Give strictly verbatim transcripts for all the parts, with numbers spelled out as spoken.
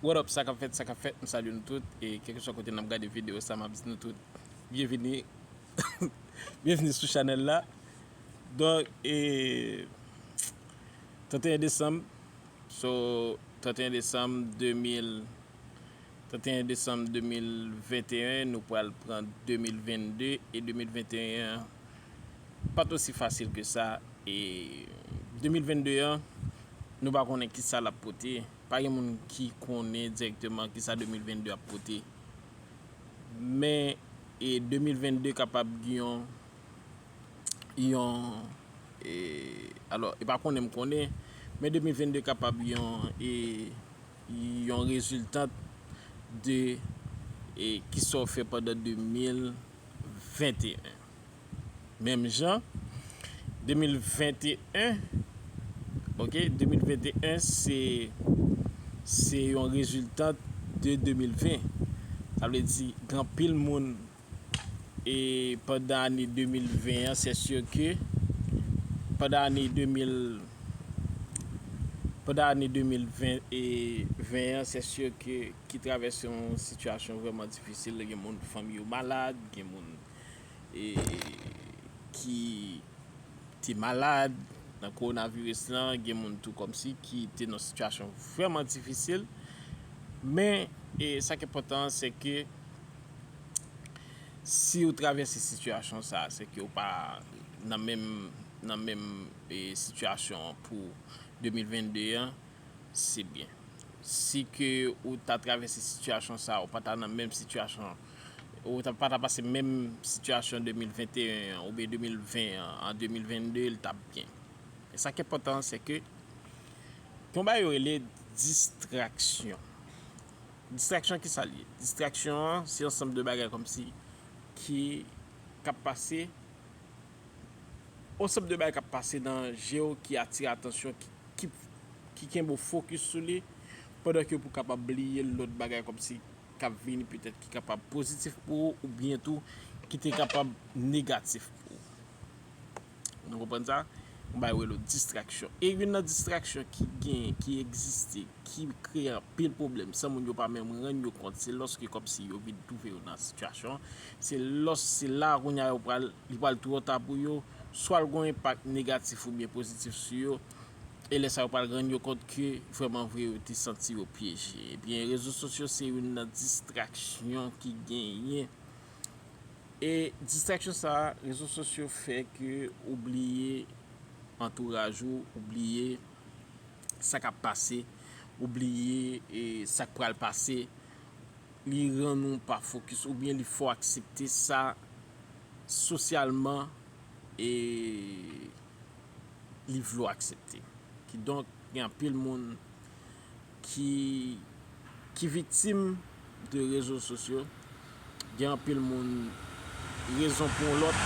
What up, sa k ap fèt, sa k ap fèt, m salye nou tout, e kèlkeswa kote n ap gade videyo sa, m ap di nou tout, byenvini, byenvini sou chanèl la. Donk, e, trannteyen desanm, so, trannteyen desanm de mil, trannteyen desanm de mil venteyen, nou pral pran de mil vennde, e de mil venteyen an pa t osi fasil ke sa, e de mil vennde an, nou pa konnen kisa l ap pote. Pa gen moun ki konnen dirèkteman kisa de mil vennde ap pote. Men, e de mil vennde kapab gen yon, yon, e, alò, e pa konnen m konnen, men de mil vennde kapab yon, e, yon reziltant de, e, kisa w fè pandan de mil venteyen. Menm jan, de mil venteyen, ok, de mil venteyen se, se yon reziltant de de mil ven. Sa vle di, gen anpil moun, e pandan ane de mil ven an, se si ke pandan ane de mil, pandan ane de mil ven e ven an, se si ke ki travèse yon sitiyasyon vrèman difisil. Gen moun fanmi yo malad, gen moun, e, ki te malad nan kowonaviris lan, gen moun tou kòmsi ki te nan sitiyasyon vrèman difisil. Men, e, sa k enpòtan an, se ke si w travèse sitiyasyon sa a, se ke w pa nan menm, nan menm, e, sitiyasyon an pou de mil vennde an, se byen. Si ke ou ta travèse sitiyasyon sa a, ou pa ta nan menm sitiyasyon, ou ta, pa ta pase menm sitiyasyon de mil venteyen an oubyen de mil ven an, an de mil vennde, l t ap byen. Men sa k enpòtan an, se ke gen yon bagay yo rele distraksyon. Distraksyon, kisa l ye? Distraksyon an, se ansanm de bagay kòmsi ki, k ap pase, ansanm de bagay k ap pase nan je w ki atire atansyon, ki, ki, ki kenbe w fokis sou li, pandan ke pou w kapab bliye lòt bagay kòmsi k ap vini petèt ki kapab pozitif pou ou, oubyen tou ki te kapab negatif pou ou. Nou konprann sa? Yon bagay yo rele distraksyon. E youn nan distraksyon ki gen, ki egziste, ki kreye anpil pwoblèm san moun yo pa menm rann yo kont, se lòske kòmsi yo vin twouve yo nan sitiyasyon an. Se lòs, se la kounye a yo pral, li pral twò ta pou yo, swa l gen yon enpak negatif oubyen pozitif sou yo, e lè sa yo pral rann yo kont ke vrèman vre yo te santi yo pyeje. Ebyen, rezo sosyo se youn nan distraksyon ki genyen. E distraksyon sa a, rezo sosyo fè ke ou bliye antouraj ou, ou bliye sa k ap pase, ou bliye, e, sa k pral pase. Li rann ou pa fokis, oubyen li fè w aksepte sa sosyalman, e, li vle w aksepte. Kidonk, gen anpil moun ki, ki viktim de rezo sosyo. Gen anpil moun, rezon pou yon lòt.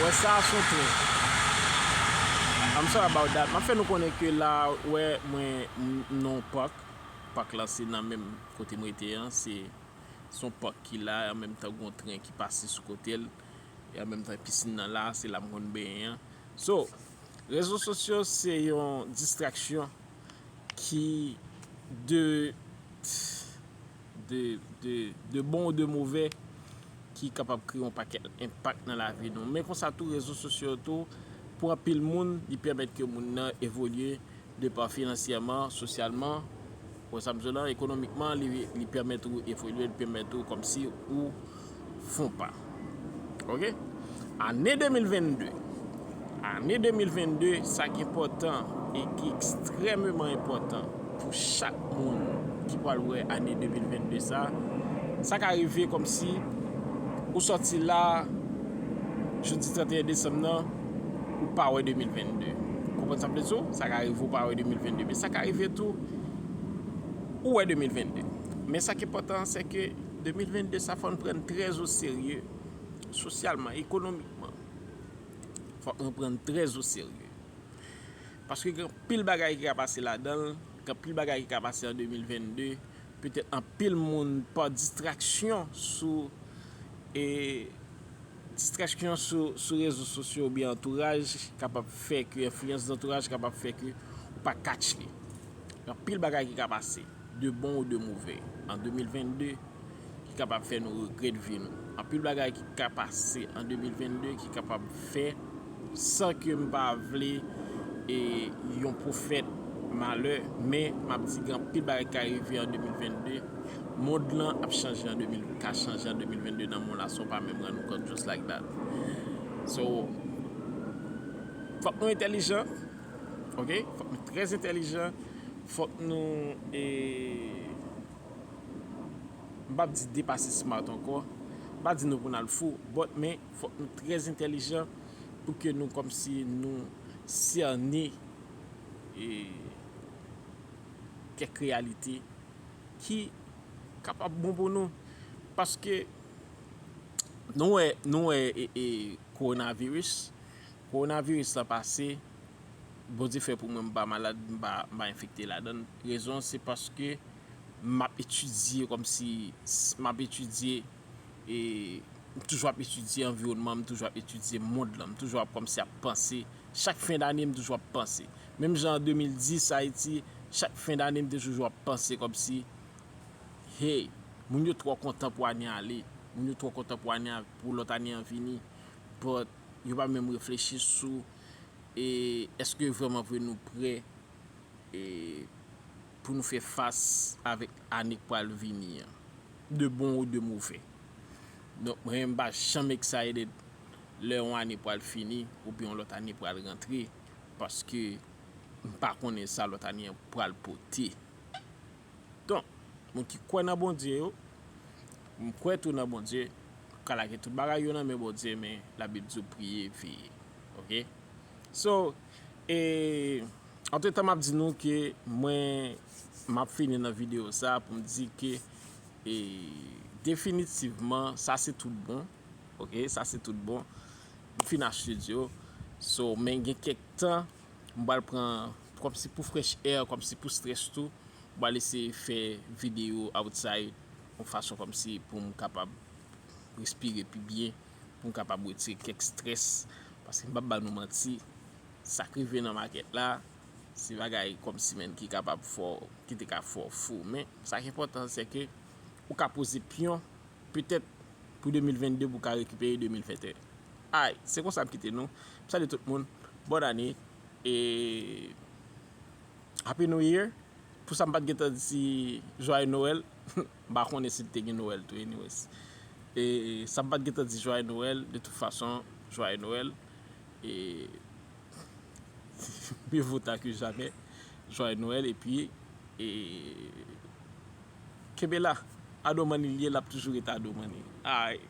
Wè, sa a se yon tren. I'm sorry about that. M ap fè nou konnen ke la, wè, mwen, m, m nan yon pak. Pak la, se nan menm kote m rete an. Se, se yon pak ki la, e an menm tan, gen yon tren ki pase sou kote l. E an menm tan, pisin nan la, se la m konn benyen an. So, rezo sosyo se yon distraksyon ki de, de, de, de bon ou de move, ki kapab kreye yon pakèt enpak nan lavi nou. Men konsa tou, rezo sosyo tou, pou anpil moun, li pèmèt ke moun nan evolye de pa finansyèman, sosyalman, ou sa m di w la, ekonomikman, li, li pèmèt ou evolye, li pèmèt ou kòmsi ou fon pa. Ok? Ane de mil vennde. Ane de mil vennde, sa ki enpòtan e ki ekstrèmeman enpòtan pou chak moun ki pral wè ane de mil vennde sa, sa ka rive kòmsi ou sòti la, jodi trannteyen desanm nan, ou pa wè de mil vennde. Ou konprann sa m vle di w? Sa ka rive ou pa wè de mil vennde, men sa ka rive tou, ou wè de mil vennde. Men sa ki enpòtan an, se ke de mil vennde sa, fò n pran l trè o serye, sosyalman, ekonomikman. Fòk nou pran l trè o serye. Paske gen anpil bagay ki ka pase ladan l, gen anpil bagay ki ka pase an de mil vennde. Petèt anpil moun, pa distraksyon sou, e, distraksyon sou, sou rezo sosyo oubyen antouraj kapab fè ke, enfliyans antouraj kapab fè ke ou pa catch li. Gen anpil bagay ki ka pase. de bon ou de move, an de mil vennde, ki kapab fè nou regrèt vi nou. Anpil bagay ki ka pase an de mil vennde ki kapab fè, san ke m pa vle e yon pwofèt malè, men m ap di gen anpil bagay ki ka rive an de mil vennde. Mond lan ap chanje an de mil, ka chanje an de mil vennde nan mond la, san w pa menm rann ou kont, just like that. So, fòk nou entèlijan, ok? Fòk nou trè entèlijan, fòk nou, e, m p ap di depase smart ankò, m pa di nou pou n al fou, but men fòk nou trè entèlijan pou ke nou kòmsi nou sène, e, kèk reyalite ki kapab bon pou nou. Paske nou wè, nou wè, e, e, kowonaviris, kowonaviris la pase, Bondye fè pou mwen m pa malad, m pa, m pa enfekte ladan l. Rezon se paske m ap etidye kòmsi, m ap etidye, e, m toujou ap etidye anviwònman, m toujou ap etidye mond lan, m toujou ap kòmsi ap panse. Chak fen dane, m toujou ap panse. Menm jan an de mil dis Ayiti, chak fen dane, m te toujou ap panse kòmsi, hey, moun yo twò kontan pou ane ale, moun yo twò kontan pou ane a, pou lòt ane an vini, but yo pa menm reflechi sou, e, èske vrèman vre nou prè, e, pou nou fè fas avèk ane k pral vini an, de bon ou de move. Donk, mwen, m pa janm excited lè yon ane pral fini oubyen yon lòt ane pral rantre, paske m pa konnen sa lòt ane an pral pote. Donk, moun ki kwè nan Bondye yo, m kwè tou nan Bondye, ka lage tout bagay yo nan men Bondye, men Labib di w priye, veye. Ok? So, e, antretan, m ap di nou ke mwen, m ap fini nan videyo sa pou m di ke, e, definitivman, sa se tout bon. Ok? Sa se tout bon. M fin achte dyo. So, men gen kèk tan, m pral pran kòmsi pou fresh air, kòmsi pou stress tou. M pral eseye fè videyo outside, yon fason kòmsi pou m kapab respire pi byen, pou m kapab retire kèk stress. Paske m p ap ba nou manti, sa k rive nan makèt la, se bagay kòmsi menm ki kapab fè w, ki te ka fè w fou. Men, sa k enpòtan, se ke ou ka poze pyon, petèt, pou de mil vennde, pou w ka rekipere de mil venteyen. Ay, se konsa m kite nou. M salye tout moun. Bòn ane. E Happy New Year. Pou sa m pa t gentan di Joyeux Noël, m pa konnen si te gen Nwèl tou, anyways. E sa m pa t gentan di Joyeux Noël, de tout fason, Joyeux Noël. E mieux vaut tard que jamais. Joyeux Noël, epi, e, kenbe la. Adomani l ye, l ap toujou rete Adomani. Ay.